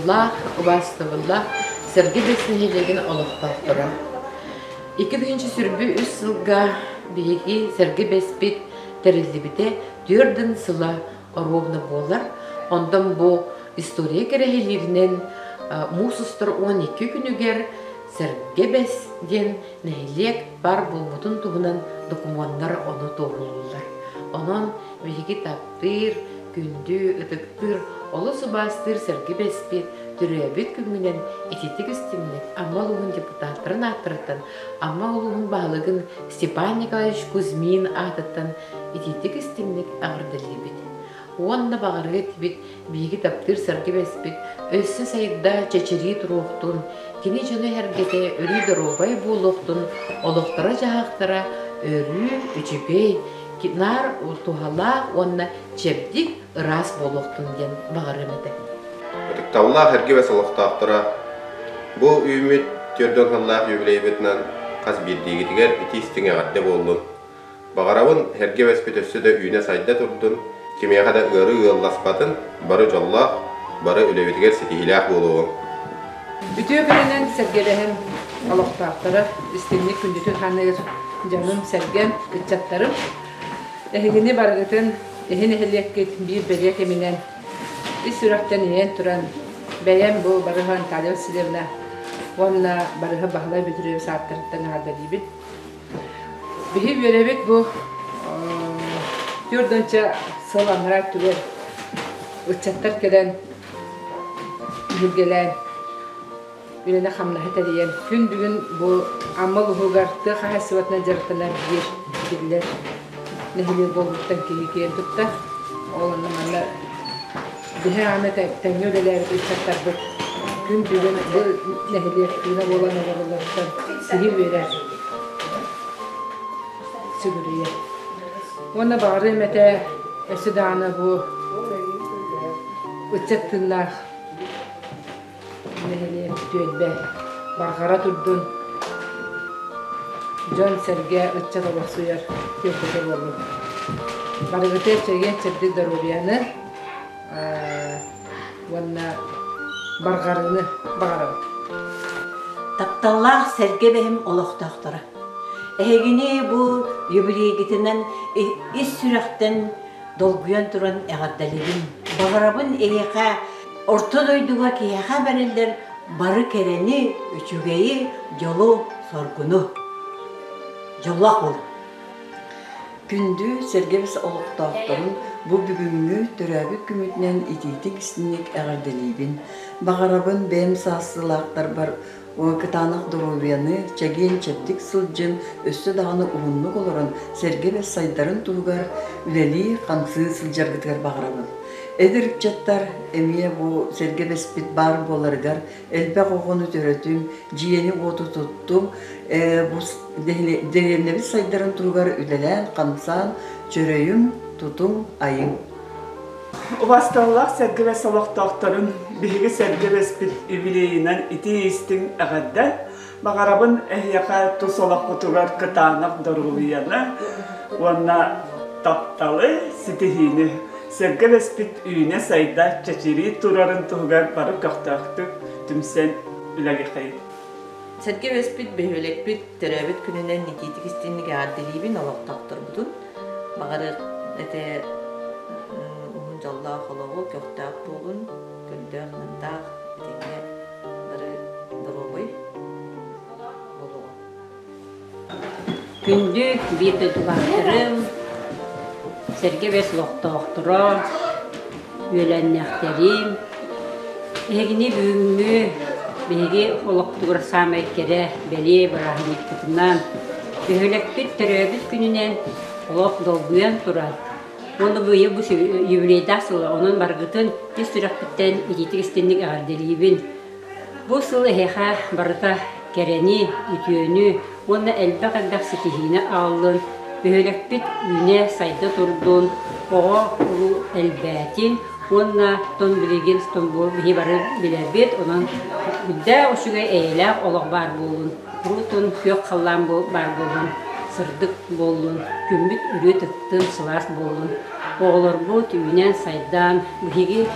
Тапталлаах, убаастабыллаах Сэргэ Бэс нэһилиэгин олохтоохторо. 2023 сылга биһиги Сэргэ Бэспит тэриллибитэ түөрдүн сыла оруобуна буолар. Онтон бу история кэрэһилииринэн муус устар 12 күнүгэр Сэргэ Бэс диэн нэһилиэк баар буолбутун туһунан докумуоннар ону туоһулууллар. Онон биһиги таптыыр, күндү, ытыктыыр, олус убаастыыр Сэргэ Бэспит төрөөбүт күҥҥүнэн ититик истиҥник Амма улууһун депутаттарын ааттарыттан Амма улууһун баһылыгын Степан Николаевич Кузьмин аатыттан ититик истиҥник эҕэрдэлиибит. Уонна баҕарыа этибит биһиги таптыыр Сэргэ Бэспит өссө сайда чэчирии туруохтун, кини дьоно эһэргэтэ өрүү доруобай буолуохтун, олохторо-дьаһахтара өрүү үчүгэй, наар туһалаах уонна чэбдик, ыраас буолуохтун диэн баҕарыам этэ. Ытыктабыллаах Эргэ Бэс олохтоохторо, бу үүммүт 40 сыллаах юбилейбытынан хас биирдиигитигэр итии-истиҥ эҕэрдэ буоллун! Баҕарабын Эргэ Бэспит өссө да үүнэ-сайда турдун, кимиэхэ да ыарыы ыалласпатын, бары дьоллоох, бары үлэбитигэр ситиһиилээх буолуоҕуҥ. Үтүө күнүнэн сэргэлэһэн олохтоохторо истиҥник күндүтүн саныыр дьонум-сэргэм, ыччаттарым. Эһигини барыгытын иһин нэһилиэккит биир бэлиэ кэминэн ис сүрэхтэн ийэн туран бэйэм бу Барыһа Наталья Васильевна уонна Барыһа Баһылай Бөтүрүөбүс ааттарыттан эҕэрдэлиибин. Биһи үөрэбит бу 40 сыл анараа өттүгэр ыччаттар кэлэн биһиргэлээн үлэни-хамнаһы тэрийэн күн бүгүн бу Амма улууһугар тыа хаһаайыстыбатынан дьарыктанар биир биллэр нэһилиэк буолбуттан киһи киэн туттар. Ол онно манна биһи аны тэҥҥэ үлэлээбит ыччаттарбыт күн бүгүн бу нэһилиэк тыына буолан олороллоруттан киһи үөрэр, сүгүрүйэр. Уонна баҕарыам этэ өссө даҕаны бу ыччат тыыннаах нэһилиэк түөлбэ барҕара турдун, дьон-сэргэ, ыччат олохсуйар түөлбэтэ буоллун. Барыгытыгар чэгиэн-чэбдик доруобуйаны уонна барҕарыыны баҕарабыт. Тапталлаах сэргэ бэһим олохтоохторо. Эһигини бу юбилейгитинэн ис сүрэхтэн долгуйан туран эҕэрдэлиибин. Баҕарабын эйиэхэ орто дойдуга киһиэхэ бэриллэр бары кэрэни, үчүгэйи, дьолу, соргуну. Дьоллоох буолуҥ! Күндү Сэргэбис олохтоохторун бу бүгүҥҥү төрөөбүт күммүтүнэн итиитик-истиҥник эҕэрдэлиибин. Баҕарабын бэйэм саастыылаахтарбар кытаанах доруобуйаны, чэгиэн-чэбдик сылдьын, өссө даҕаны уһуннук олорон Сэргэ-Бэс сайдарын туһугар үлэлии-хамсыы сылдьаргытыгар баҕарабын. Эдэр ыччаттар эмиэ бу Сэргэ-Бэспит баар буоларыгар элбэх оҕону төрөтүҥ, дьиэни-уоту туттуҥ, бу дэриэбинэбит сайдарын туһугар үлэлээн-хамсаан чөрөйүҥ, тутуҥ, айыҥ. Убасталлаах Сэргэ-Бэс олохтоохторун биһиги Сэргэ-Бэспит юбилейынан итии-истиҥ эҕэрдэ! Баҕарабын эһиэхэ тус олоххутугар кытаанах доруобуйаны уонна тапталы, ситиһиини. Сэргэ-Бэспит үүнэ-сайда, чэчирии турарын туһугар бары көхтөөхтүк түмсэн үлэлиэхэйин. Сэргэ-Бэспит бөһүөлэкпит төрөөбүт күнүнэн итиитик истиҥник эҕэрдэлиибин олохтоохторбутун. Баҕарыах этэ уһун дьоллоох олоҕу, көхтөөх буолун, көрдөөх-нардаах, этэҥҥэ бары доруобай буолуоҕуҥ. Күндү биир дойдулаахтарым, Сэргэ Бэс олохтоохторо, үөлээннээхтэрим, эһигини бүгүҥҥү биһиги олохпутугар саамай кэрэ, бэлиэ бырааһынньыкпытынан, бөһүөлэкпит төрөөбүт күнүнэн олох долгуйан туран уонна быйыл бу юбилейдаах сыла, онон барыгытын ис сүрэхпиттэн итиитик-истиҥник эҕэрдэлиибин. Бу сыл эһиэхэ барыта кэрэни, үтүөнү уонна элбэх-элбэх ситиһиини аҕаллын, бөһүөлэкпит үүнэ-сайда турдун, оҕо уруу элбээтин уонна тон билигин бу биһи бары билэбит, онон үрдээх үчүгэй эйэлээх олох баар буоллун, куруутун күөх халлаан баар буоллун, сырдык буоллун, күммүт өрүү тыктын, сылаас буоллун. Оҕолорбут үүнэн-сайдан, биһиги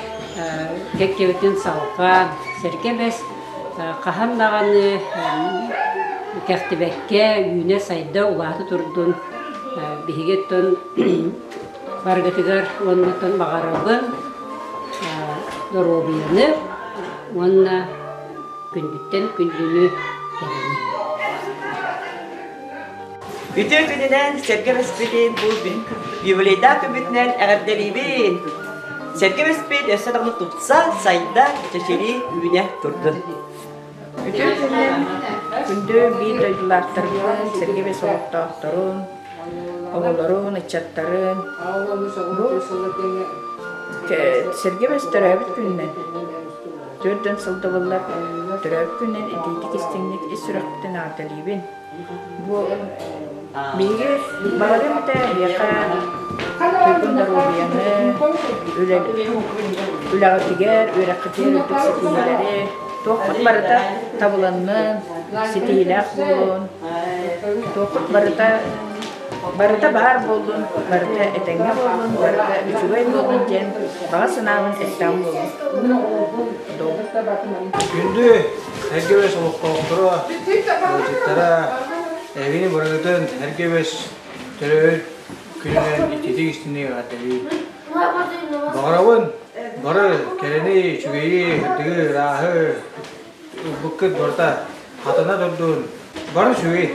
кэккэбитин салҕаан, сэргэ бэс хаһан даҕаны кэхтибэккэ үүнэ-сайда улаата турдун. Биһиги оттон барыгытыгар уонна баҕарабын доруобуйаны уонна күндүттэн күндүнү кэрэни. Үтүө күнүнэн сэргэ бэспитин бу юбилейдаах күммүтүнэн эҕэрдэлиибин! Сэргэ бэспит өссө даҕаны тупса, сайда, чэчирии үүнэ турдун! Үтүө күнүнэн күндү биир дойдулаахтарбын, сэргэ бэс олохтоохторун, оҕолорун, ыччаттарын бу сэргэ бэс төрөөбүт күнүнэн 40 сыл добуллар төрөөбүт күнүнэн итиитик истиҥник ис сүрэхпитин эҕэрдэлиибин! Бу биһиги баҕарыам этэ эһиэхэ туйгун доруобуйаны, үлэҕитигэр, үөрэххитигэр үрдүк ситиһиилэри, туоххут барыта табыланнын, ситиһиилээх буолун, туоххут барыта барыта баар буоллун, барыта этэҥҥэ буоллун, барыта үчүгэй буоллун диэн баҕа санаабын эттэҕим буоллун. Күндү Эргэ олохтоохторо, ыалдьыттара, эһигини барыгытын Эргэ төрөөбүт күнүнэн итиитик истиҥник эҕэрдэлиибин. Баҕарабын бары кэрэни, үчүгэйи, сырдыгы, ырааһы ылбыккыт барыта хатана турдун. Бары үчүгэй.